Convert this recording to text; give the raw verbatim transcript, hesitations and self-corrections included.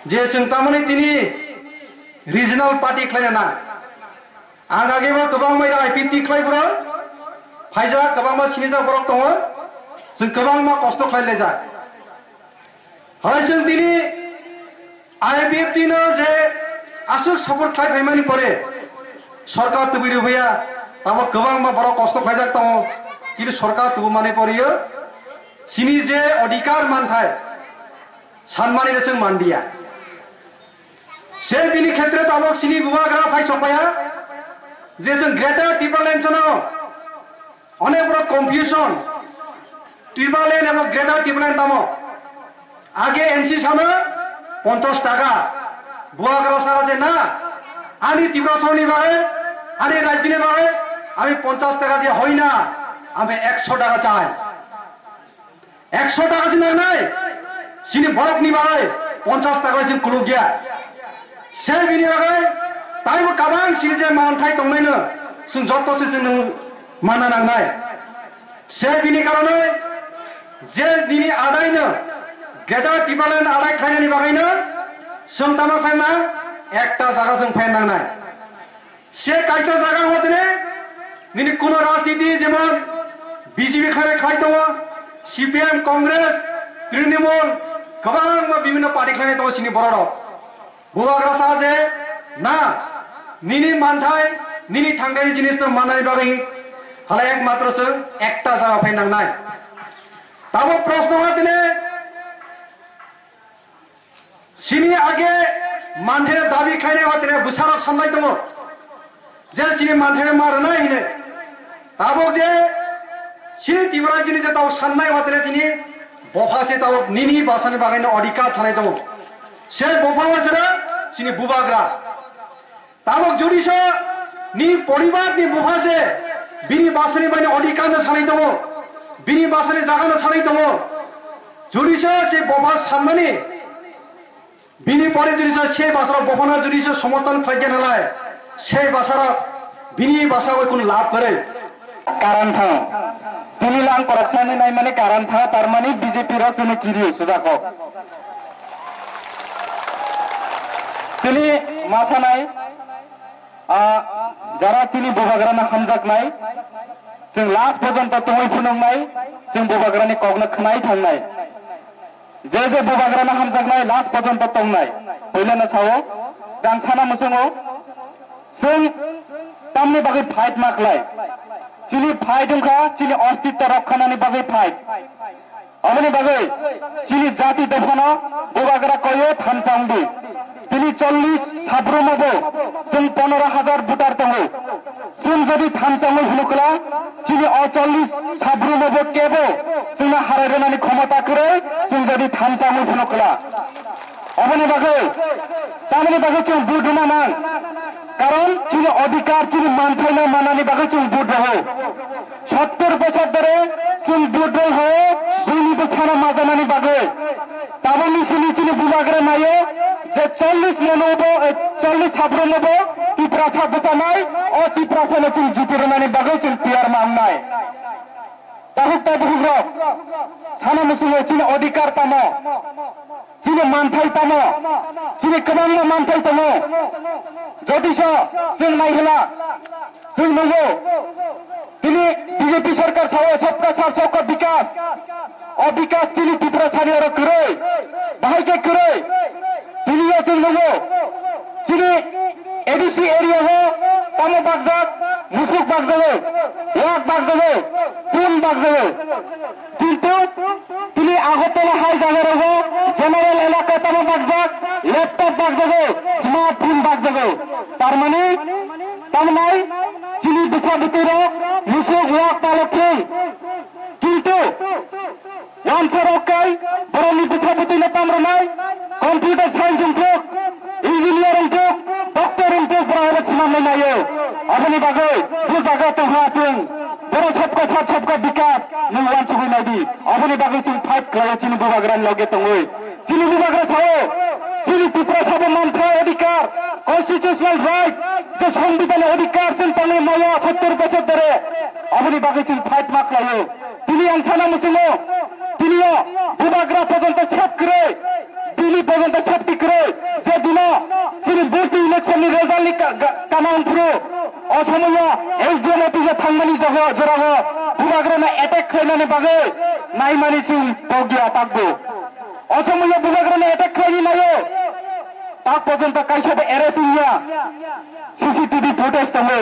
Je chwng tamani tini regional party khlaina na. Ang agebo kwbangma I P F T khlai borok phaijak, kwbangma sinijak borok tongo. Chwng kwbangma kosto khlai laijak. Hai chwng tini I P F T no je aswk support khlai phaimani pore sorkar tubui rwphaiya, tamo kwbangma borok kosto khlaijak tongo. Kintu sorkar tubumani pore chini je odhikar manthai sanmani no chwng mandiya. Se bini khetre tabok sini bubagra phai chokpaya je chwng Greater Tipraland sanao onek borok confusion, Tipraland ebo Greater Tipraland tamo. Age N C sana ponchas taka, bubagra sa je na, ani Tiprasani bagwi, ani rajyoni bagwi ami ponchas taka diye hoi na, ami ekso taka chai. Ekso taka se nangnai, sini borokni bagwi ponchas taka se kuluk ya. Se bini bagwi taibo kabang sini je manthai tongnaino chwng joto se chwng nung manna nangnai. Se bini karone je nini adaino Greater Tipraland adai khlainani bagwino chwng tamo khlaina ekta jaga chwng phaina nangnai. Se kaisa jaga hotene nini kuno rajniti jemon B J P khlai khlai tongo, C P M, Congress, Trinamool, kwbangma bibhinno party khlai tongo sini bororok. Bubagra sa je na nini manthai, nini thangdani jinisno manani bagwi hala ekmatro chwng ekta jaga phai nangnai. Tabo proshno hotene Sini age manthene dabi khlainai watene bwsarok sanlai tongo. Je sini manthene ma rwnai hine. Tabok je sini Tripura jini je tabok sannai watene sini bopha se tabok nini basani bagwi no odhikar sanai tongo. Se bopha wasera sini bubagra. Tabok jodi se ni poribar ni bupha se bini basani bani odhikar no sanai tongo, bini basani jaga no sanai tongo. Jodi se se bupha sanmani bini pore jodi se se basarok buphano jodi se somorthon khlai khe nalai, se basarok bini basa bai kunu lab kwrwi. Karan thango. Tini lang koroksa ni nai mani karan thango, tar mani B J P rok chini kiri sujako. Tini masanai, ah, jara tini bubagrana hamjaknai, chwng last porjonto tongwi phunuknai, chwng bubagrani kokno khwnai thangnai. Je je bubagrano hamjaknai last porjonto tongnai. Puilano sao, tang sana muchungo, chwng tamni bagwi fight ma khlai. Chini fight wngkha, chini ostitto rokhanani bagwi fight. Aboni bagwi chini jati dophano bubagra koyo thansa wngdi. Tini chollish sabrumo bo chwng pondro hajar voter tongo. Chwng jodi thansa wngwi hwnukla, chini o chollish sabrumo bo kebo chwngno harai rwnani khomota kwrwi, chwng jodi thansa wngwi hwnukla. Aboni bagwi, tamoni bagwi chwng vote rwna nang. Karon chini odhikar, chini manthaino manani bagwi chwng vote rwo. Sottor bosor dhore chwng vote rwi ho, buini bwsano majanani bagwi. Tabukni simi chini bubagra naio je chollish mono bo, eh, chollish sabrono bo Tiprasa bwchanai, o Tiprasano chwng jiti rwnani bagwi chwng tiyar ma wngnai. Tabuk tabuk rok sana muchungo chini odhikar tamo, chini manthai tamo, chini kwbangma manthai tongo. Jodi se chwng naihela chwng nungo. Tini B J P sarkar sao sabka sath sabka bikas. O bikas tini Tiprasani oro kwrwi. Bahai khe kwrwi. Tini o chwng nungo. Chini A D C area o tamo bakjak, musuk bakjago, wak bakjago, pun bakjago. Kintu tini Agartala hai jaga rogo general elaka tamo bakjak, laptop bakjago, smartphone bakjago. Tar mani, tamo nai, chini bwsa bwtwi rok musuk wak palok thung. Kintu wansa rok kai borokni bwsa bwtwi no tam rwnai, computer science wngthok, engineer wngthok, doctor wngthok, borok oro swnamnai naio. Aboni bagwi bo jaga tongha chwng. Borok sabka sath sabka bikas nwng wansugwi naidi. Aboni bagwi chwng fight khlaio chini bubagrani loge tongwi. Chini bubagra sao, chini Tiprasa bo manthai odhikar, constitutional right, je songbidhan odhikar chwng tangwi maya sottor bosor dhore. Aboni bagwi chwng fight ma khlaio. Tini ang sana muchungo, tini o bubagra porjonto sep kwrwi, bini Safety kwrwi, je dino chini voting election ni result ni ka-, ka-, kana wngphuru, o somoyo S D M office o thangmani jogo, jorao bubagrano attack khlainani bagwi naimani chwng pogya takbo. O somoyo bubagrano attack khlaini nayo, tak porjonto kaisa bo arrest wngya, C C T V footage tongo.